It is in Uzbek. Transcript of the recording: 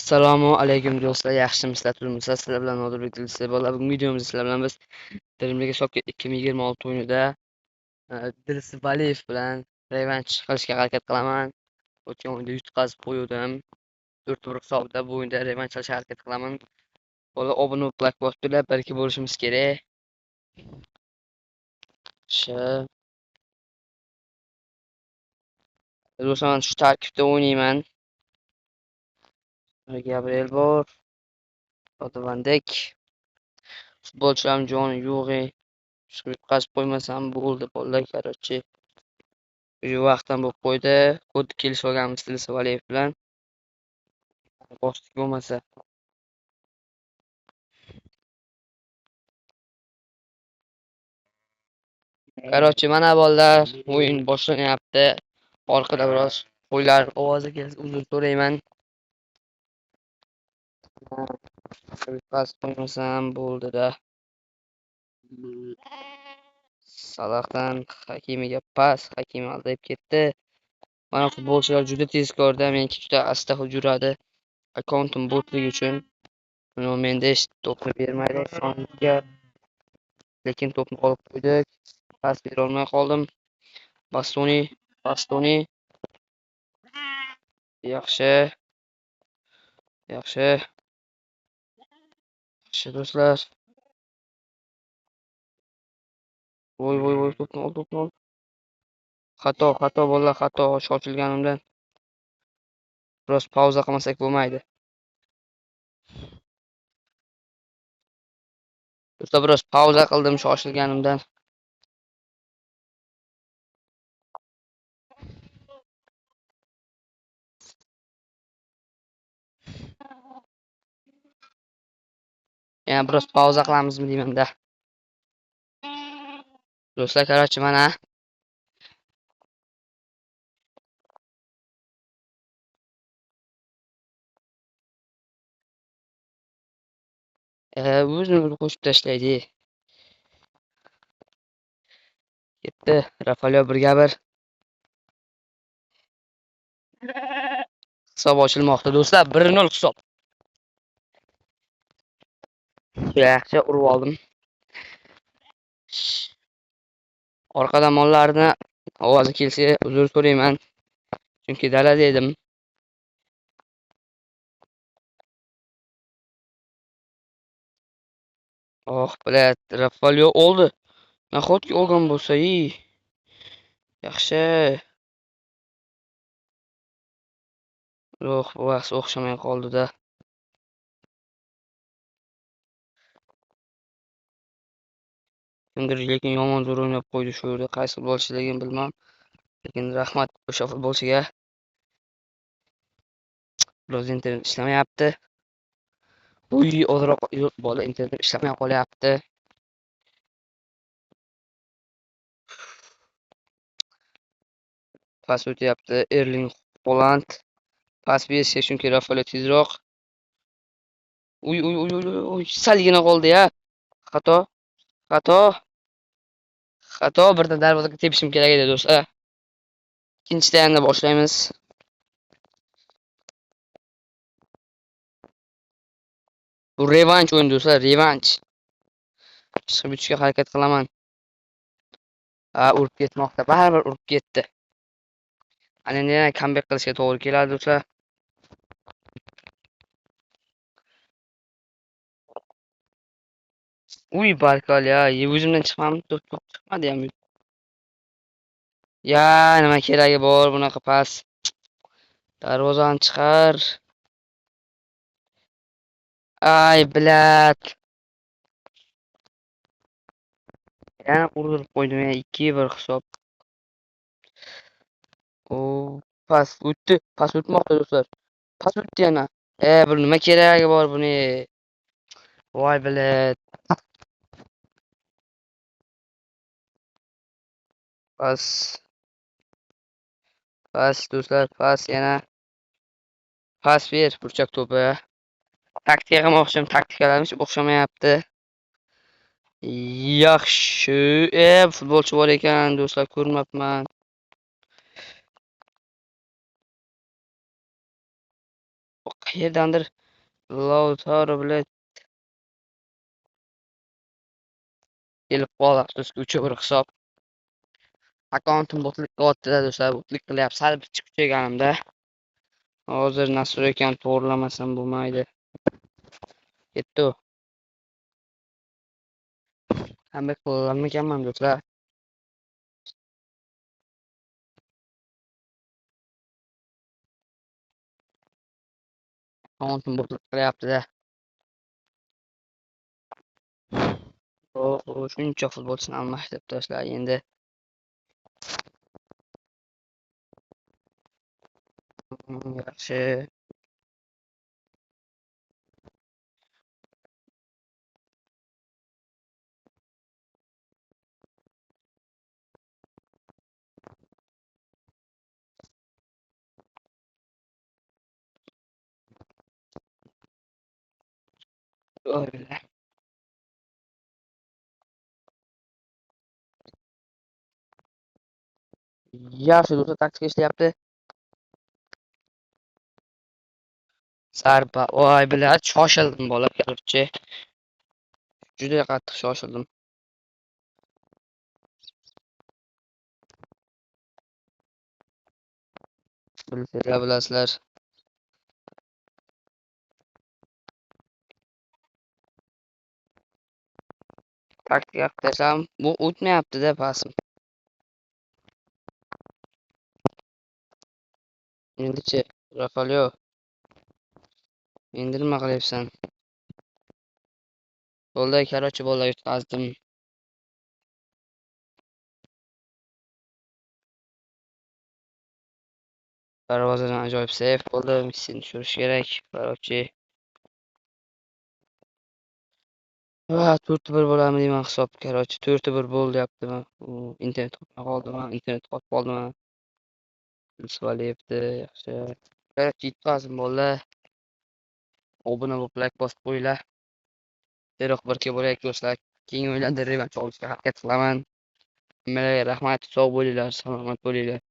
Assalomu alaykum do'stlar, yaxshimisizlar, turibsizlar? Sizlar bilan Nodirbek Dilsiz bola. Bugungi videomizda sizlar bilan biz Dream League Soccer 2026 o'yinida Dilsiz Valiyev bilan revansh qilishga harakat qilaman. O'tgan o'yinda yutqazib qo'ydim. 4-1 hisobida bu o'yinda revansh qilishga harakat qilaman. Bola obuna bo'lib like bosib turlar, birga bo'lishimiz kerak. Shu. Do'stlar, shu tarkibda o'ynayman. Gabriel bor. Van Dijk. Futbolchilarim joni yo'q. Chiqib yutqazib qo'ymasam bo'ldi, bolalar, короче. Shu vaqtdan bo'lib qo'ydi. Kod kelishib olganmiz Dilsiz Valiyev bilan. Bosdik bo'lmasa. Короче, mana bolalar, o'yin boshlanyapti. Orqada biroz qo'ylar ovozi kelsa uzr so'rayman. Yutqazib qo'ymasam bo'ldi-da. Salahdan Hakimiga pas, Hakimi aldab ketdi. Mana futbolchilar juda tezkorda, meniki juda asta yuradi. Akkauntim botligi uchun Nuno Mendes to'pni bermaydi osonlikka. Lekin to'pni olib qo'ydik. Pas bera olmay qoldim. Bastoni, Bastoni. Yaxshi. Yaxshi. Yaxshi do'stlar. Voy voy voy, to'pni ol, to'pni ol. Xato, xato bolalar, xato, shoshilganimdan. Biroz pauza qilmasak bo'lmaydi. Do'stlar, biroz pauza qildim shoshilganimdan. Yana biroz pauza qilamizmi deyman-da. Do'stlar, короче, mana o'zini o'zi qo'shib tashlaydi. Ketdi. Rafael 1ga 1. Hisob ochilmoqda do'stlar. 1-0 hisob. Yaxshi urib oldim. Orqadan mollarni ovozi kelsa uzr so'rayman. Chunki dalada edim. Oh, блядь, Rafael oldi. Nahotki olgan bo'lsa, ey. Yaxshi. Yo'q, bu vaqt o'xshamay qoldi-da. Kimdir lekin yomon zo'r o'ynab qo'ydi shu yerda. Qaysi futbolchiligini bilmam. Lekin rahmat o'sha futbolchiga. Biroz internet ishlamayapti. Uy, ozroq bola internet ishlamay qolyapti. Pas o'tyapti Erling Haaland. Pas berishga chunki Rafael tezroq. Uy, uy, uy, uy, uy, salgina qoldi ya. Xato. Xato. Xato, birdan darvozaga tepishim kerak edi do'stlar. Ikkinchi taymni boshlaymiz. Bu revansh o'yin do'stlar, revansh. Chiqib yutishga harakat qilaman. Ha, urib ketmoqda, baribir urib ketdi. Ana endi yana comeback qilishga to'g'ri keladi do'stlar. Uy, Barkal ya, o'zimdan chiqmam, to'p chiqmadi ham. Ya, nima keragi bor bunaqa pas. Darvozani chiqar. Ay, блядь. Yana urdirib qo'ydim ya, 2-1 hisob. O, pas o'tdi, pas o'tmoqda do'stlar. Pas o'tdi yana. Bu nima keragi bor buni? Voy, блядь. Pas. Pas do'stlar, pas yana. Pas ber, burchak to'pi. Taktika qilmoqchim, taktikalarimiz o'xshamayapti. Yaxshi. Futbolchi bor ekan, do'stlar, ko'rmabman. Qayerdandir Lautaro bilan kelib qoldi. Afsuski 3-1 hisob. Akkauntim botlik qilyapti-da do'stlar, botlik qilyapti. Sal bir chiqib kuchayganimda. Hozir nastroykani to'g'rilamasam bo'lmaydi. Ketdi u. Qanday qilarmikanman do'stlar? Akkauntim botlik qilyapti-da. Oh, shuncha futbolchini almashtirib tashladi endi. Yaxshi. Öyle. Yaxshi do'stlar, taktika ishlayapti. Zarba. Voy bilat, shoshildim bola, короче. Juda qattiq shoshildim. Bilsanglar bilasizlar. Taktika qilsam, bu o'tmayapti-da pasim. Endichi, Rafaelio. Endi nima qilyapsan? Bo'ldi, короче, bo'ldi, yutqazdim. Darvozadan ajoyib seyf bo'ldi. Messini tushirish kerak. Короче. Va 4-1 bo'ladimi deyman hisob. Короче, 4-1 bo'ldi deyapti. U internet qotmay qoldimi? Internet qotib qoldimi? Valiyevdi, yaxshi. Короче, yutqazdim bo'ldi. Obuna bo'lib like bosib qo'yinglar. Tezroq birga bo'laylik do'stlar. Keyingi o'yinlarda revansh olishga harakat qilaman. Hammalarga rahmat, sog' bo'linglar, salomat bo'linglar.